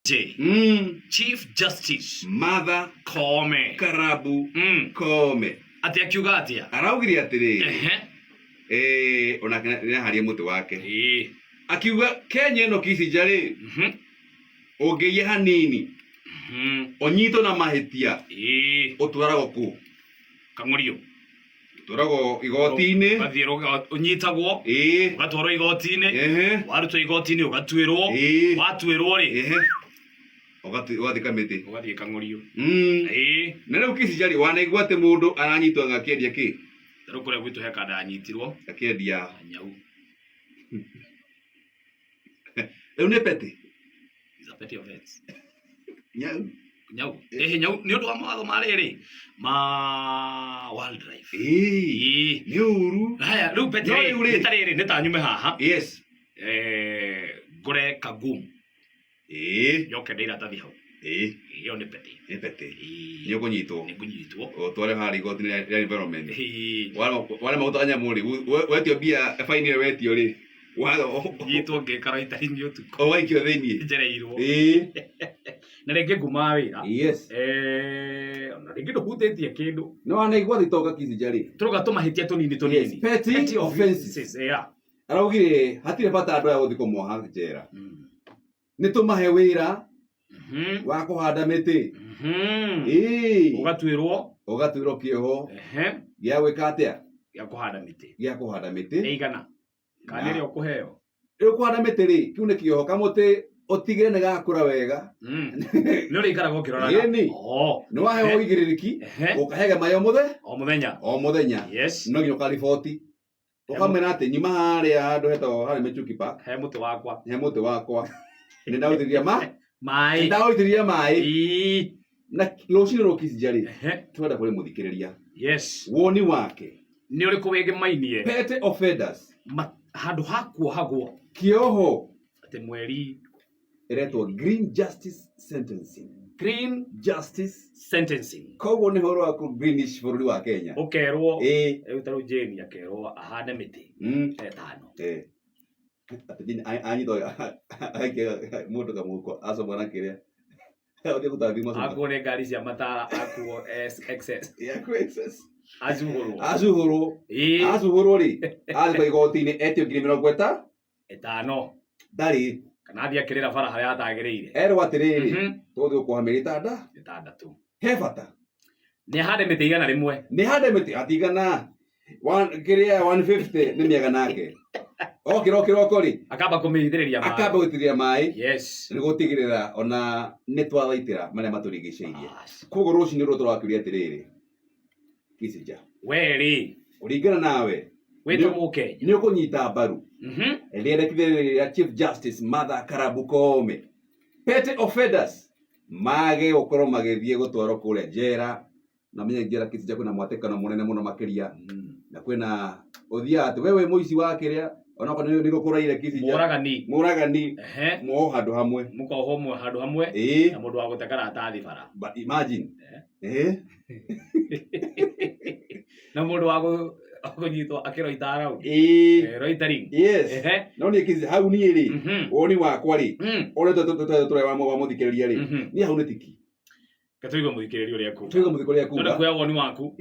J. Chief Justice Martha Koome Karabu Koome. Atĩ akiuga atĩa? Araugire atĩrĩrĩ, Ehe. Onake nĩaharia mũtĩ wake. Akiuga Kenya ĩno Kissinger rĩ, ũngĩiya hanini, ũnyitwo na mahĩtia, ũtwaragwo kũ? Kang'ũrio. Ũtwaragwo igoti-inĩ. Ũgathiĩ ũnyitagwo. Ũgatwarwo igoti-inĩ. Warutwo igoti-inĩ ũgatuĩrwo. Watuĩrwo rĩ, Ũgathiĩ kamĩtĩ. Ũgathiĩ kang'ũrio. Na rĩu Kissinger rĩ, wanaigua atĩ mũndũ aranyitwo anga akĩendia kĩ? Rĩu kũrĩa gwitũ he kanda yanyitirwo. Akĩendia. Nyau. Rĩu nĩ petty. It's a petty offense. Nyau. Nyau. Ĩhĩ nyau nĩ ũndũ wa mawatho ma rĩrĩ ma wildlife. Ĩĩ. Nĩ ũru. Haya rĩu petty No rĩ, rĩu rĩ. nĩ ta rĩrĩ nĩ ta nyume haha. Yes. Ngũre kagumu. Njoke ndĩ iratathi hau. Ĩyo nĩ petty. Nĩ petty. Nĩ ũkũnyitwo. Nĩ ngũnyitwo. Ũtware harĩa igoti-inĩ rĩa environment. Warema gũtwara nyamũ rĩ, wetio mbia baini ĩrĩa wetio rĩ, Nyitwo ngĩka loitering ũtukũ. Ũgaikio thĩinĩ. Njereirwo. Na rĩngĩ nguma wĩra. Ona rĩngĩ ndũhutĩtie kĩndũ. Nĩ wanaigua thitonga Kissinger rĩ. Tũrauga tũmahĩtia tũnini tũnini. Yes, petty Petty offenses. offenses, yeah. Araugire hatirĩ bata andũ aya gũthiĩ kũmoha njera. Nĩ tũmahe wĩra wa kũhanda mĩtĩ. Ũgatuĩrwo. Ũgatuĩrwo kĩoho gĩa gwĩka atĩa? Gĩa kũhanda mĩtĩ. Gĩa kũhanda mĩtĩ. Ĩigana? Kana nĩ ĩrĩa ũkũheo? Rĩu kũhanda mĩtĩ rĩ, kĩu nĩ kĩoho. Kamũtĩ ũtigĩre nĩ gakũra wega. Nĩ ũrĩikaraga ũkĩroraga. Ĩni. Nĩ waheo ũigĩrĩrĩki, ũkahege maĩ o mũthenya. O mũthenya. O mũthenya. Yes. No nginya ũkariboti. Ũkamera atĩ nyuma harĩa handũ hetagwo harĩa Michuki Park. He mũtĩ wakwa. He mũtĩ wakwa. Nĩ ndaũitĩrĩria ma? Maĩ. Nĩ ndaũitĩrĩria maĩ. Na rũcinĩ rũrũ Kissinger rĩ, tũrenda kũrĩ mũthikĩrĩria. Yes. Woni wake. Nĩ ũrĩkũ wĩgĩmainie? Petty offenders. Handũ ha kuohagwo. Kĩoho. Atĩ mweri. Ĩretwo Green Justice Sentencing. Green Justice Sentencing. Koguo nĩ ũhoro wa kũ greenish bũrũri wa Kenya. Ũkerwo. Rĩu ta rĩu Jane akerwo ahande mĩtĩ. Ĩtano. Atĩ Jane anyitwo aikia mũndũ kamũhuko acomwo na kĩrĩa. Ũthiĩ kũruta thimũ acomwo. Akuo nĩ ngari cia matara akuo excess. Akuo excess. Acuhũrwo. Acuhũrwo. Acuhũrwo rĩ, athiĩ kwa igoti-inĩ etio ngiri mĩrongo ĩta. Ĩtano. Ndarĩ. Kana athiĩ akĩrĩra bara harĩa hatagĩrĩire. Erwo atĩrĩrĩ, tũgũthiĩ gũkuoha mĩeri ĩtandatũ. He bata. Nĩ ahande mĩtĩ 100. Nĩ ahande mĩtĩ atigana. One, kĩrĩa 150 nĩ mĩega nake. Okĩra o kĩroko rĩ. Akamba kũmĩitĩrĩria maĩ. Akamba gũitĩrĩria maĩ. Yes. Nĩ gũtigĩrĩra ona nĩ twathaitĩra marĩa matũrigicĩirie. Koguo rũcinĩ rũrũ tũrakĩũria atĩrĩrĩ. Kissinger. We rĩ. Kũringana nawe. Wĩ ta Mũkenya. Nĩ ũkũnyita mbaru. Rĩendekithia rĩrĩ rĩa Chief Justice Martha Karabu Koome. Petty offenders mage gũkorwo magĩthiĩ gũtwarwo kũrĩa njera na menye njera Kissinger kwĩna mwatĩkano mũnene mũno makĩria na kwĩna ũthiaga atĩ we wĩ mũici wa kĩrĩa onokorwo nĩ gũkũraire Kissinger. Mũragani. Mũragani. Muohwo handũ hamwe. Mũkohwo handũ hamwe. Na mũndũ wa gũte karatathi bara. But imagine. Na mũndũ wa kũnyitwo akĩroita around. Loitering. Yes. No niĩ Kissinger hau niĩ rĩ, woni wakwa rĩ, ũrĩa tũrĩa wa mũthikĩrĩria rĩ, niĩ hau nĩ tiki. Reke tũigue mũthikĩrĩria ũrĩa ekuga. Tũigue mũthikĩrĩria ũrĩa ekuga. Twenda kuoya woni waku.